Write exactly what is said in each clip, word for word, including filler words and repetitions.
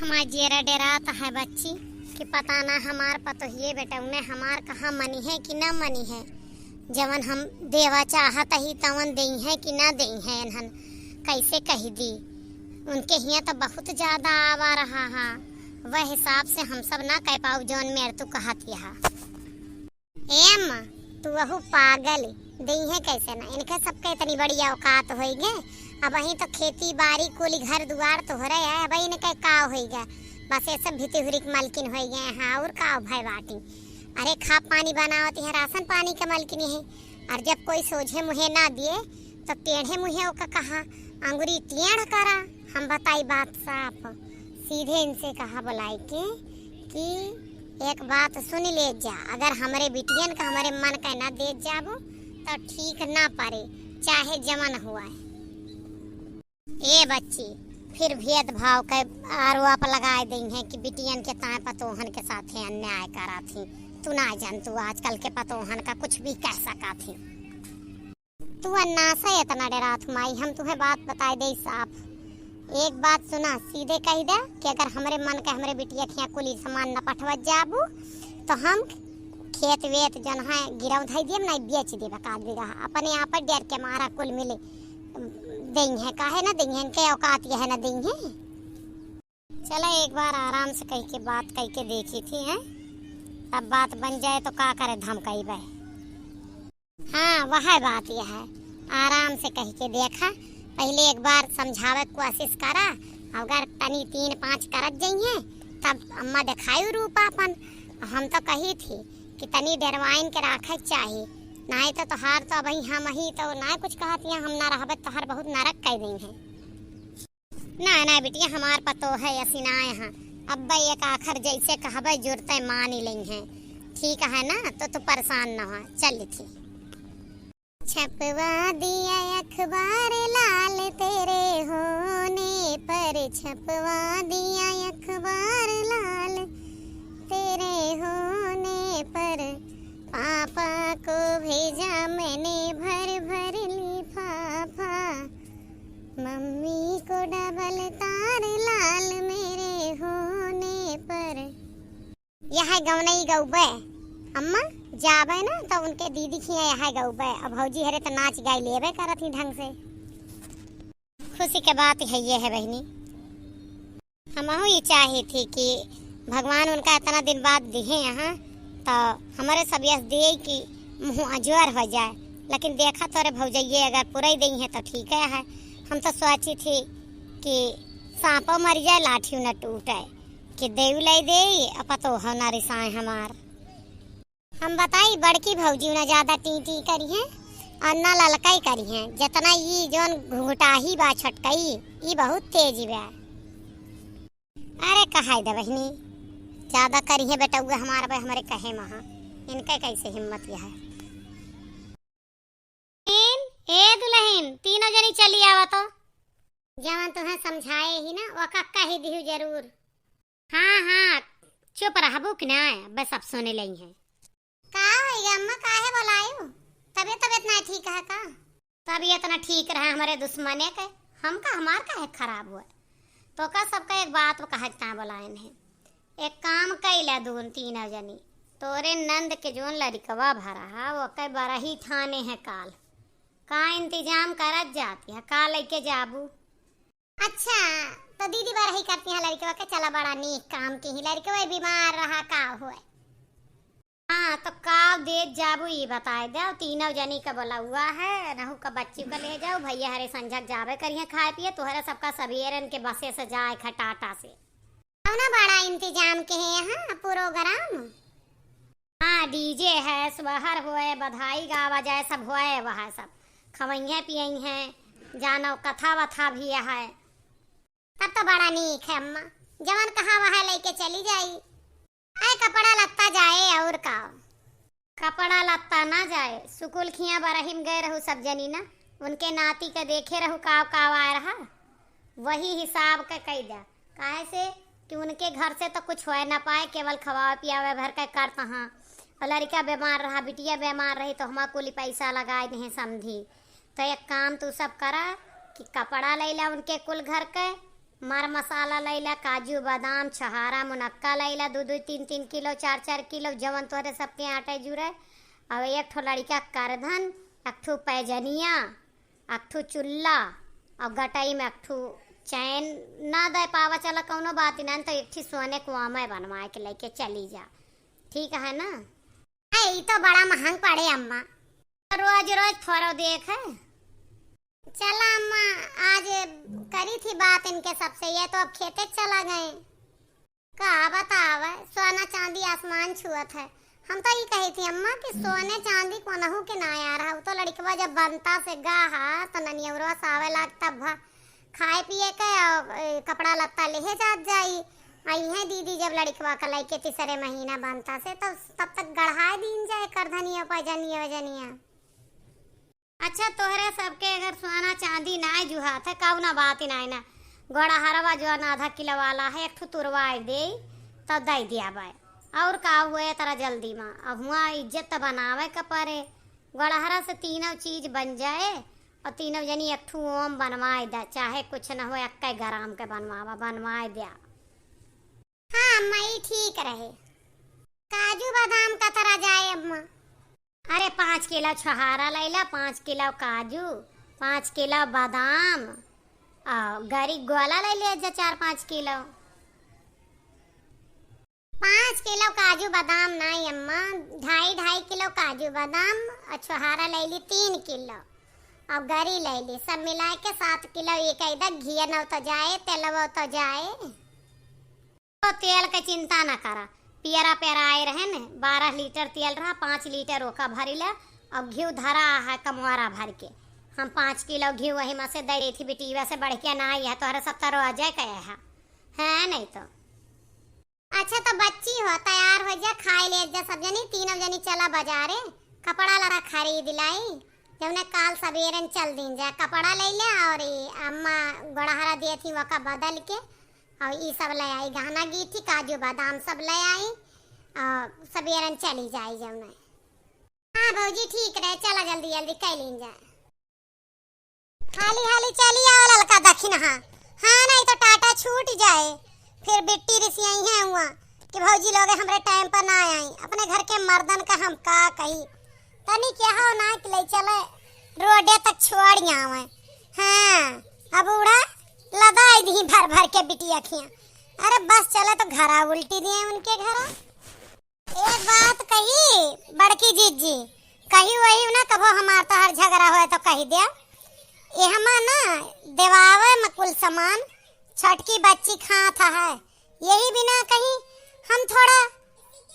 हमार जियरा डेरात है बच्ची कि पता ना हमार पतोहिए बेटौने हमार कहाँ मनिहैं कि ना मनिहैं। जवन हम देवा चाहत ही तवन देइहैं कि ना देइहैं इन्हन, कैसे कहि दी। उनके हियाँ तो बहुत ज्यादा आवा रहा हा, वह हिसाब से हम सब ना कह पाउब जवन मेर तू कहत यहा। ए अम्मा, तू वहू पागल, देइहैं कैसे ना? इनके सबके इतनी बड़ी औकात होइगे। अबहीं तो खेती बारी कुली घर दुआर तोहरे है, अबहीं इनके का होइगे? बस ये सब भितिहुरी के मलकिन होइगे हैं, और का भय बाटी? अरे खा पानी बनावत है, राशन पानी के मलकिन है। और जब कोई सोझे मुँहे ना दिए तो टेढ़े मुँहे ओका कहा, अंगुरी टेढ़ करा। हम बताई बात साफ, सीधे इनसे कहा बुलाई के कि एक बात सुन ले जा, अगर हमरे बिटियन का हमरे मन का ना दे जाबो तो ठीक ना परे, चाहे जवन हुआ। ए बच्ची, फिर भेदभाव के आरोप लगाए देइहैं कि बिटियन के ताए पतोहन के साथे अन्याय करा थी। तू ना जान, तू आजकल के पतोहन का कुछ भी कह सका थी। तू अन्ना से इतना डेरात हू माई, हम तुहे बात बताए देई साफ। एक बात सुना, सीधे कहि दे कि अगर हमरे मन के हमरे बिटिया के हियाँ कुली सामान न पठवत जाबू, तो हम खेत वेत जौन है गिरौं धइ देब, नहीं बेच देब एक आध बीघा। अपने आप डेर के मारा कुल मिले देइहैं, काहे न देइहैं, इनके औकात यह न देइहैं। चला एक बार आराम से कहि के बात कहि के देखी थी, हैं? तब बात बन जाए तो का करे धमकाई बे। हाँ, वह बात यह है, आराम से कहि के देखा, पहिले एक बार समझावे के कोशिश करा, अगर तनी तीन पाँच करत जइहैं, तब अम्मा देखायु रूप आपन। हम तो कही थी कि तनी डेरवाइन के राखे के चाही, नाहीं तो तोहार तो अबहीं हम ही तो ना कुछ कहत हियाँ, हम ना रहबे तोहार बहुत नरक कइ देइहैं। ना, ना बिटिया, हमार पतोह है, असी ना यहाँ। अब्बे एक आखर जैसे कहबे, जुरते मानी लेइहैं। ठीक है ना, तो तू परेशान न हो, चल थी। छपवा दिया अखबार लाल, तेरे होने पर छपवा दिया अखबार लाल, तेरे होने पर पापा को भेजा मैंने भर भर लिफाफा। मम्मी को डबल तार लाल, मेरे होने पर। यह गवनई गौबे अम्मा, जाबे ना तो उनके दीदी खिया यह गौबे। अब भौजी हरे तो नाच गाई लेबे करत ही ढंग से। खुशी के बात है ये है बहिनी। हमहू ये चाही थी कि भगवान उनका इतना दिन बाद दिहे यहाँ, तो हमरे सब यस दिए कि मुँह अजवर हो जाए। लेकिन देखा तोरे भौजइये अगर पुरई देइहैं तो ठीक है। हम तो सोची थी कि सांपो मर जाए, लाठी न टूटे, कि देव लै देई, आ पतोह न रिसाए हमार। हम बताई, बड़की भौजी न ज्यादा टी टी करिहैं और न ललकाई करिहैं, जितना ई जौन घुघुटाही बा छोटकई, ई बहुत तेज बा। अरे कहाई दे बहिनी, ज्यादा करिहैं बेटउआ हमार बे हमरे कहे महा, इनके कैसे हिम्मत यह है। दुलहिन, ए दुलहिन, तीनों जनी चली आवा तो। जवन तुहें समझाए ही ना, वो कक्का ही दिहु जरूर। हाँ, हाँ, चुप रहबू कि ना, बस अब सुने लई है। का होइगा अम्मा, काहे बोलायु? तबियत, तबियत ना ठीक है का? तबियत ना ठीक रहा हमरे दुश्मने के, हमका हमार काहे खराब हुआ? तो का सबका एक बात कहे के ता बोलायन है। एक काम कइला दून तीनों जनी, तोरे नंद के जोन लड़िकवा भरा है, वो के बरही ठाने है काल। का इंतजाम करत जाती है, का लइके जाबू? अच्छा, तो दीदी बरही करती हैं लड़िकवा के, चला बड़ा नीक काम की ही, लड़िकवा बीमार रहा का हुए। हाँ, तो का देत जाबू ई बताए दे, तीनों जनी का बोलउआ है, नहू का बच्ची का ले जाओ, भैया हरे संझक जाबे करिहैं खाए पिए, तोहरे सबका सबेरन के बसे से जाए खटाटा से। कौना बड़ा इंतजाम के है यहाँ प्रोग्राम? हाँ, डी जे है, सोहर होए, बधाई गावा जाए, सब होए, वह सब खवइहैं पियइहैं, जानो कथा वथा भी है। तब तो बड़ा नीक है अम्मा, जवन कहा वह लइके चली जाई। आए कपड़ा लत्ता जाए और का। कपड़ा लत्ता ना जाए, सुकुल खिया बरही में गए रहू सब जनी ना, उनके नाती के देखे रहू काव काव आए रहा, वही हिसाब के कई द्या। काहे से कि उनके घर से तो कुछ होए ना पाए, केवल खवावे पियावे भर के करत हाँ। और लड़िका बीमार रहा, बिटिया बीमार रही, तो हमा कुल पैसा लगाए देहे समधी। तो एक काम तू सब करा कि कपड़ा लइला उनके कुल घर के, मर मसाला लैला, काजू, बादाम, छोहारा, मुनक्का लैला, दू दू, तीन तीन किलो, चार चार किलो, जवन तोहरे सबके आटे जुरे। अब एक ठो लड़िका करधन, एक ठो पैजनिया, एक ठो चुल्ला, और गटई में एक ठो चैन। ना दे पावा, चला कौनो बात ही ना, तो एक ठो सोने को अमय बनवाए के लेके चली जा, ठीक है ना? ए, ई तो बड़ा महंग पड़े अम्मा। रोज रोज थोड़ो देख है। चला अम्मा, आज करी थी बात इनके सबसे, ये तो अब खेते चला गए। का बतावे, सोना चांदी आसमान छुअत है। हम तो ई कही थी अम्मा कि सोने चांदी कोनहू के ना आ रहा, वो तो लड़कवा जब बनता से गा हा तो ननियौरवा से आवे लाग तब भा खाए पिए के और, ए, कपड़ा लत्ता लेहे जात जाई। अइहें दीदी जब लड़िकवा का लइके तीसरे महीना बनता से, तब, तब तक गढ़ाए दीन जाए करधनिया पैजनिया वजनिया। अच्छा, तोहरे सबके अगर सोना चांदी नाय जुहात है, कौना बात ही नाय ना, गोड़हरवा जौन आधा किलो वाला है, एक ठो तुरवाई दे, तब दे दिया बाय। और का हुए तरा जल्दी मा, अब हुआ इज्जत त बनावे के परे। गोड़हरा से तीनों चीज बन जाए, और तीनों जनी एक ठू ओम बनवाए द्या, चाहे कुछ न हो, एक्के ग्राम के बनवावा, बनवाए द्या। हाँ अम्मा, ई ठीक रहे। काजू बादाम कतरा जाए अम्मा? अरे, पाँच किलो छोहारा लैला, पाँच किलो काजू, पाँच किलो बादाम, आ, गरी गोला ले ले जा चार पाँच किलो। पाँच किलो काजू बादाम नाई अम्मा, ढाई ढाई किलो काजू बादाम और छोहारा ले ली तीन किलो और गरी ले ली, सब मिला के सात किलो। ये कह दे घिया नौ तो जाए, तेलवा तो जाए। तो तेल के चिंता न करा, पियरा पेराए रहे न, बारह लीटर तेल रहा, पाँच लीटर ओका भरी ले और घिउ धरा है कमवारा भर के। हम पाँच किलो घिउ वही में से दे रही थी बिटिया से, बढ़ के ना आई है, तोहरे सब तरो अजय कहे है, है नहीं तो। अच्छा तो बच्ची हो, तैयार हो जा, खाए ले जा सब जनी, तीनों जनी चला बाजारे, कपड़ा लड़ा खरीद लाई, जौने काल सबेरन चल दीन जा, कपड़ा ले ले और ई अम्मा गोड़हरा दिए थी वका बदल के, और ई सब ले आई, गहना गीठी, काजू बादाम सब ले आई, और सबेरन चली जाई जौने। हाँ भौजी ठीक रहे, चला जल्दी जल्दी कह लीन जा। हाली हाली चली आओ ललका दखिन, हाँ, हाँ नहीं तो टाटा छूट जाए, फिर बिट्टी रिसियाई है हुआ कि भौजी लोग हमरे टाइम पर ना आई। अपने घर के मर्दन का हम का कही, तनी क्या हो ना कि ले चले रोडे तक छोड़ आवे। हाँ, अब बूढ़ा लदाई दी भर भर के बिटिया खिया। अरे बस चले तो घरा उल्टी दिए उनके घरा। एक बात कही बड़की जीजी, कही वही ना कभो हमार तोहार झगड़ा होए तो कही दे। एहमा ना देवावे में कुल सामान छोटकी बच्ची खात है, यही बिना कहीं हम थोड़ा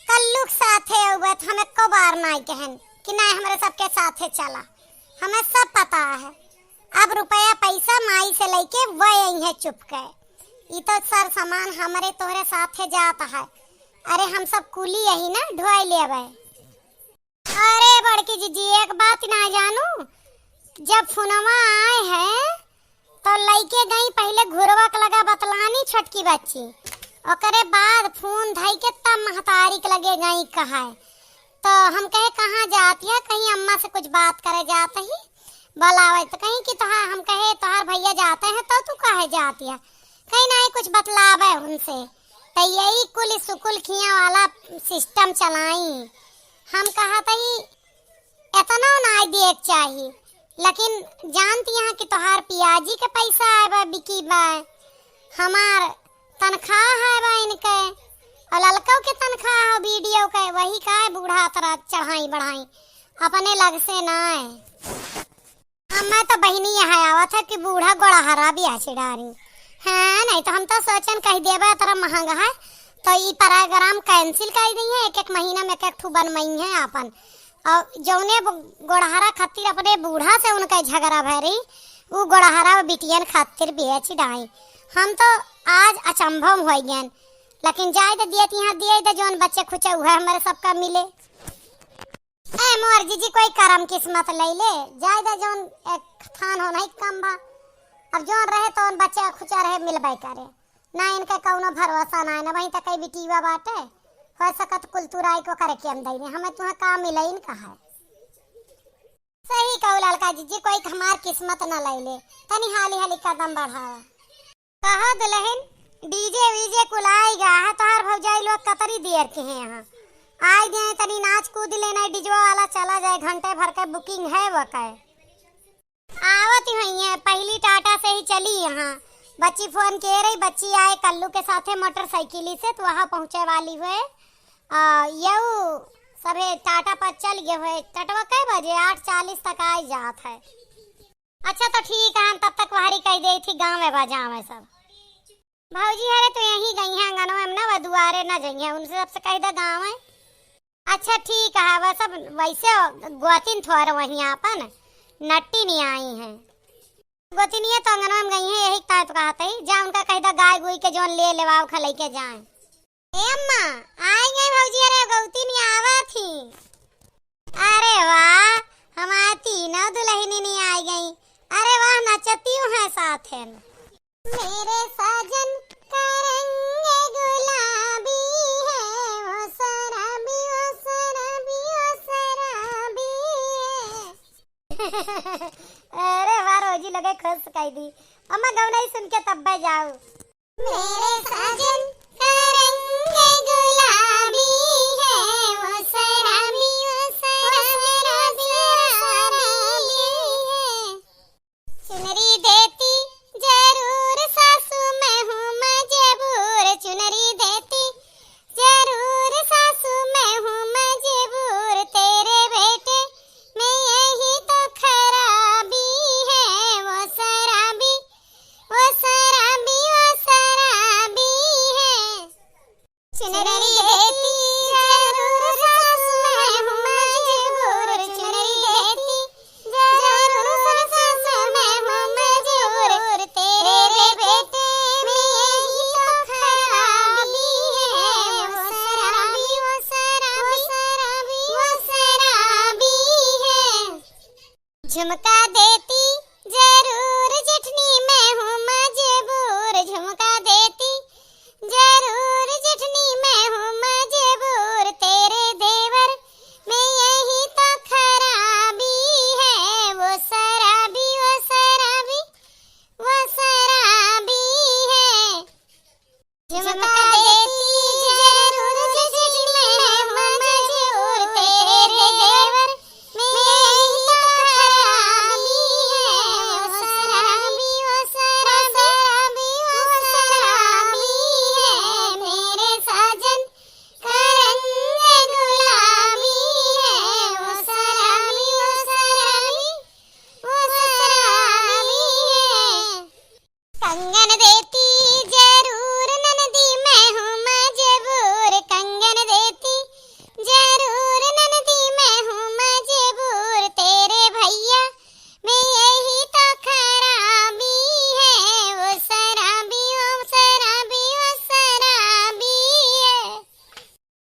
कल्लू के साथे अउबे तो हम एको बार नाई कहन कि नाई हमरे सबके साथे चला, हमें सब पता है। अब रुपया पैसा माई से लेके वह यही है चुप के, ई तो सर सामान हमरे तोहरे साथे जात है। अरे हम सब कुली यही ना ढोए लेवे। अरे बड़की जीजी, एक बात ना जानू, जब फोनवा आए है तो लइके गई पहिले घुरवा के लगा बतलानी छोटकी बच्ची, ओकरे बाद फोन धई के तब महतारी के लगे गई कहाए। तो हम कहे कहाँ जाती है, कहीं अम्मा से कुछ बात करे जात ही, बोलावे तो कहीं कि तोहार, हम कहे तोहार भैया जाते हैं तो तू काहे जाती है, कहीं नहीं कुछ बतलावे उनसे। तो यही कुल सुकुल खिया वाला सिस्टम चलाई। हम कहा तई एतना नाई दिए के चाही, लेकिन जानती हैं कि तोहार पियाजी के पैसा आए बा, बिकी बा, हमार तनख्वाह है बा इनके, और ललकौ के तनख्वाह है वीडियो के, वही का है बूढ़ा तरह चढ़ाई बढ़ाई अपने लग से ना है। हमें तो बहिनी यहाँ आवत है कि बूढ़ा गोड़हरा भी आचे डारी। हाँ, नहीं तो हम तो सोचन कह देबे, इतना महंगा है, तो ई प्रोग्राम कैंसिल कर दी है। एक एक महीना में एक एक ठू बनवाई है आपन। और जौने ब-, गोड़हरा खातिर अपने बूढ़ा से उनका झगड़ा भय रही, उ गोड़हरा बिटियन खातिर बेच डाई। हम तो आज अचंभव हो गए, लेकिन जाए तो दिए, यहाँ दिए तो जौन बच्चे खुचे हुए हमारे सबका मिले। ए मोर जीजी, कोई करम किस्मत ले ले, जाए दे जौन एक थान हो नहीं कम बा। अब जौन रहे तौन बच्चा खुचा रहे मिलबे करे, ना इनके कौनो भरोसा ना है, ना वहीं तक कई बिटीवा बाटे, हो सकत कुल तुराई को करे के हम दई दे, हमें तुहे का मिले इनका है। सही कहू ललका जीजी, कोई हमार किस्मत ना ले ले, तनी हाली हाली कदम बढ़ावा। कहो दुलहिन, DJ वीजे कुल आइ गा है, तोहार भौजाई लोग कतरी देर के हैं यहाँ। आइ गए, तनी नाच कूद लेना, DJ वाला चला जाए, घंटे भर के booking है वो के। आवत ही हुई है, पहली टाटा से ही चली यहाँ। बच्ची फोन के रही, बच्ची आए कल्लू के साथे मोटरसाइकिल से, तो वहाँ पहुँचे वाली हुए। आ, यऊ सभे टाटा पर चल गए हुए। टटवा कै बजे? आठ चालीस तक आइ जात है। अच्छा तो ठीक है, हम तब तक वहरी कह दे थी गाँव में बजाव है सब। भौजी हरे तो यहीं गई हैं अंगनवा में ना, वह दुआरे ना जइहें, उनसे सबसे कह दे गाँव है। अच्छा ठीक है, वह सब वैसे गोतिन थोर वहीं आपन नट्टी नहीं आई हैं। गोतिनिया तो अंगनवा में गई हैं, यही ताय तो कहत ही, जा उनका कह दे गाय गुई के जौन ले लेवाव खा लेके जाए। ए अम्मा, आइ गई भौजी, अरे गोतिनिया आवा थी। अरे वाह, हमारे तीनों दुलहिनी नहीं आइ गई। अरे वाह, नचती हूँ है साथ में। मेरे साजन का रंग गुलाबी है, वो शराबी, वो शराबी, वो शराबी है। अरे वाह, रोजी लगे खुश कह दी। अम्मा गवनई सुन के तब्बे जाऊ। मेरे साजन का रंग गुलाबी है, वो शराबी, वो शराबी, वो शराबी है। चुनरी देती जरूर सासू, मैं हूँ मजबूर। चुनरी देती जरूर सासू, मैं हूँ मजबूर। तेरे बेटे में यही तो खराबी है, वो शराबी, वो शराबी, वो शराबी है। चुनरी देती जरूर सासू, मैं हूँ मजबूर। चुनरी देती जरूर सासू, मैं हूँ मजबूर। तेरे बेटे में यही तो खराबी है, वो शराबी, वो शराबी, वो शराबी, वो शराबी है। झुमका देती जरूर जेठनी, मैं हूँ मजबूर। झुमका देती जरूर जेठनी, मैं हूँ मजबूर। तेरे देवर में यही तो खराबी है, वो शराबी, वो शराबी, वो शराबी है। झुमका देती जरूर जेठनी, मैं हूँ मजबूर। तेरे देवर में यही तो खराबी है, वो शराबी, वो शराबी, वो शराबी है। मेरे साजन का रंग गुलाबी है, वो शराबी, वो शराबी, वो शराबी है। कंगन देती जरूर ननदी, मैं हूँ मजबूर। कंगन देती जरूर ननदी, मैं हूँ मजबूर। तेरे भैया में यही तो खराबी है, वो शराबी, वो शराबी, वो शराबी है।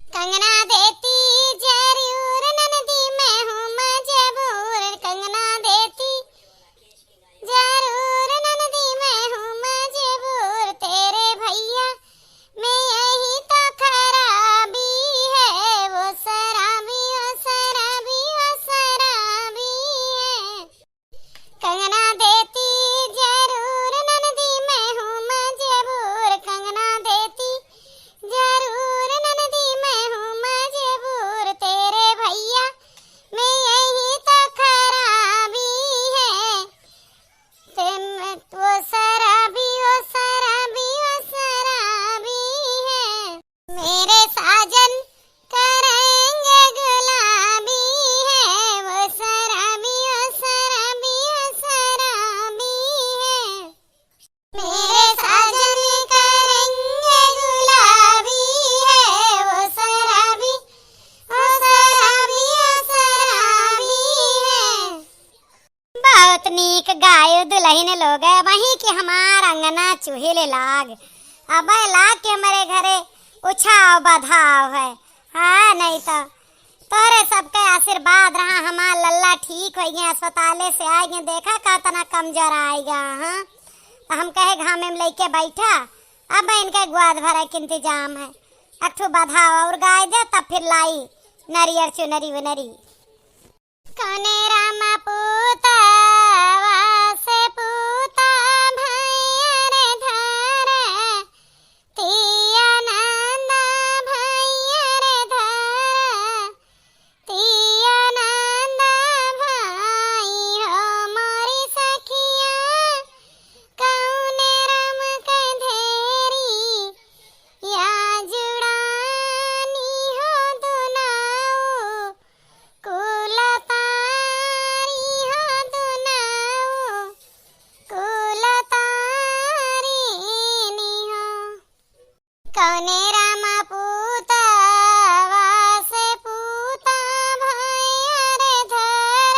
कंगना देती जरूर ननदी, मैं हूँ मजबूर। कंगना देती जरूर ननदी, मैं हूँ मजबूर। तेरे भैया में यही तो खराबी है, वो शराबी, वो शराबी, वो शराबी है। कंगना देती जरूर ननदी, मैं हूँ मजबूर। कंगना देती जरूर ननदी, मैं हूँ मजबूर। तेरे भैया में यही तो खराबी है, तेम-, वो शराबी, वो शराबी, वो शराबी है। मेरे साजन का रंग गुलाबी है, वो शराबी, वो शराबी, वो शराबी है। मेरे साजन का रंग गुलाबी है, वो शराबी, वो शराबी, वो शराबी है। बहुत नीक गायो दुलहिन लोग, वहीं के हमार अंगना चुहिल लाग। अबे लाग के हमरे घरे उछाव बधाव है। हाँ, नहीं तो तोरे सबके आशीर्वाद रहा, हमार लल्ला ठीक होइ गए, अस्पताले से आइ गए, देखा का तना कमजोर आइ गया। हाँ, तो हम कहे घामे में लइके बैठा, अब इनके गोद भरे के इंतजाम है। एक ठो बधाव और गाय दे, तब फिर लाई नरियर चुनरी वुनरी। कौने रामा पूतावा से पूता भैया रे धान। कौने रामा पूतवा से पूता भैया रे धर,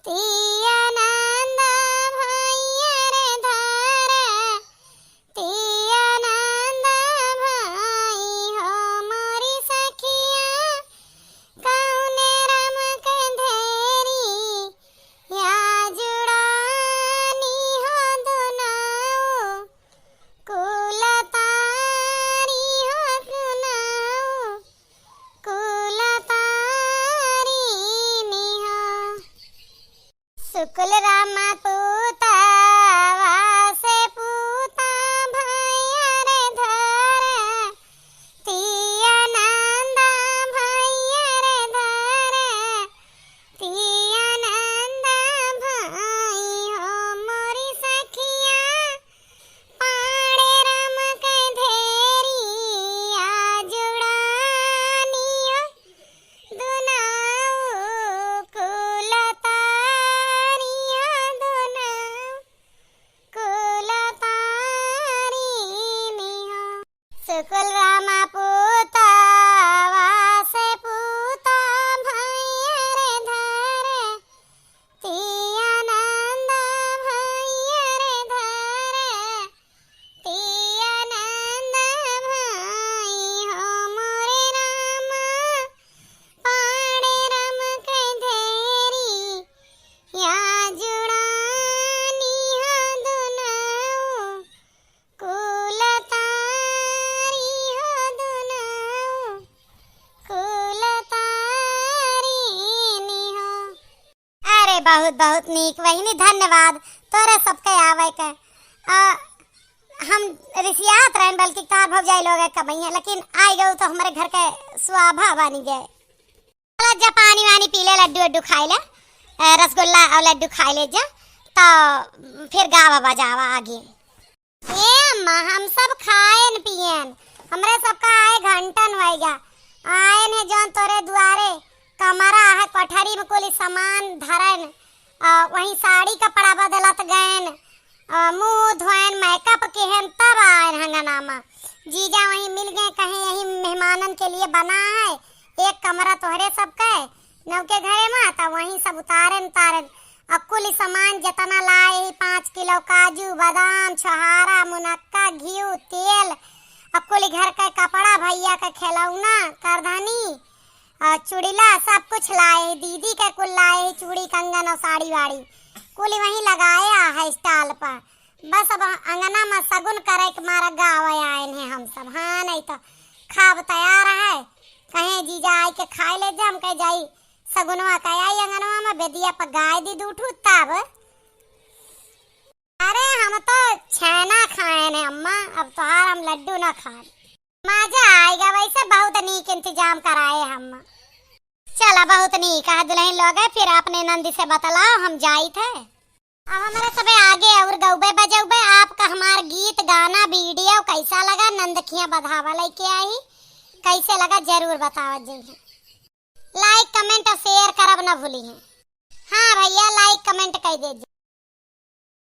तिया नंदा भैया रे धर, तिया नंदा भाई हो मोरी सखिया, कौने राम के धेरी या जुड़ानी हो दुनाऊ, कुल तारी हो दुनाऊ, कुल तारी निहा। सुकुल रामा पूतवा से पूता भैया रे धर, तिया नंदा भैया रे धर, तिया नंदा भाई हो मोरी सखिया, पाड़े राम के धेरिया जुड़ानिया दुनाऊ कुल तारिया दुनाऊ कुल तारिनिया। सुकुल रामा पूतवा से पूता भैया रे धर, तिया नंदा भैया रे धर, तिया नंदा भाई हो मोरे रामा, पाड़े राम के धेरी या जुड़ानी हो दुनाऊ, कुल तारी हो दुनाऊ, कुल तारी निहा। अरे बहुत बहुत नीक बहिनी, धन्यवाद तोरे सबके आवे के। आ, हम रिसियात रहन बल्कि तार भौजाई लोग कबैया, लेकिन आई गऊ तो हमरे घर के स्वाभा बनी गए। चला जा पानी वानी पी ले, लड्डू वड्डू खाई ले, ए, रसगुल्ला और लड्डू खाई ले जा, तो फिर गावा बजावा आगे। ए अम्मा, हम सब खाएन पिएन, हमरे सबका आए घंटन वैगा। आएन है जौन तोरे दुआरे, कमरा है, कोठरी में कुल सामान धरन, आ, वहीं साड़ी कपड़ा बदलत गएन, आ, मुंह धोएन, मेकअप किहेन, तब आएन हंगना मा। जीजा वहीं मिल गए, कहे यही मेहमानन के लिए बना है, एक कमरा तोहरे सबके, नौके घरे मा, त वहीं सब उतारेन, उतारेन। अ कुल सामान जेतना लाए ही, पाँच किलो काजू, बादाम, छोहारा, मुनक्का, घिउ, तेल, अ कुल घर के कपड़ा, भैया के खिलौना, करधनी, अ चुड़िला, सब कुछ लाए ही। दीदी के कुल लाए ही, चूड़ी, कंगन और साड़ी वाड़ी, कुल वहीं लगाए आ है stall पर। बस अब अंगना मा सगुन करे के मारा गावे आएन है हम सब। हाँ, नहीं तो खाब तैयार है, कहे जीजा आई के खाए ले जा, हम कहे जाई सगुनवा का आई अंगनवा मा, बेदिया पर गाय दी दू ठू तब। अरे हम तो छेना खाएन है अम्मा, अब तोहार हम लड्डू ना खाएन। मजा आएगा, वैसे बहुत नीक इंतजाम कराए हम। चला बहुत नीक है दुल्हन लोग है, फिर अपने नंदी से बतलाओ, हम जाइत है। अब हमरे सबे आगे और गौबे बजौबे, आपका हमार गीत, गाना, video कैसा लगा, नंद खिया बधावा लेके आई, कैसे लगा जरूर बतावत जइहे। Like, comment और share करब ना भूलिहे। हाँ भैया, like, comment कर दीजिए।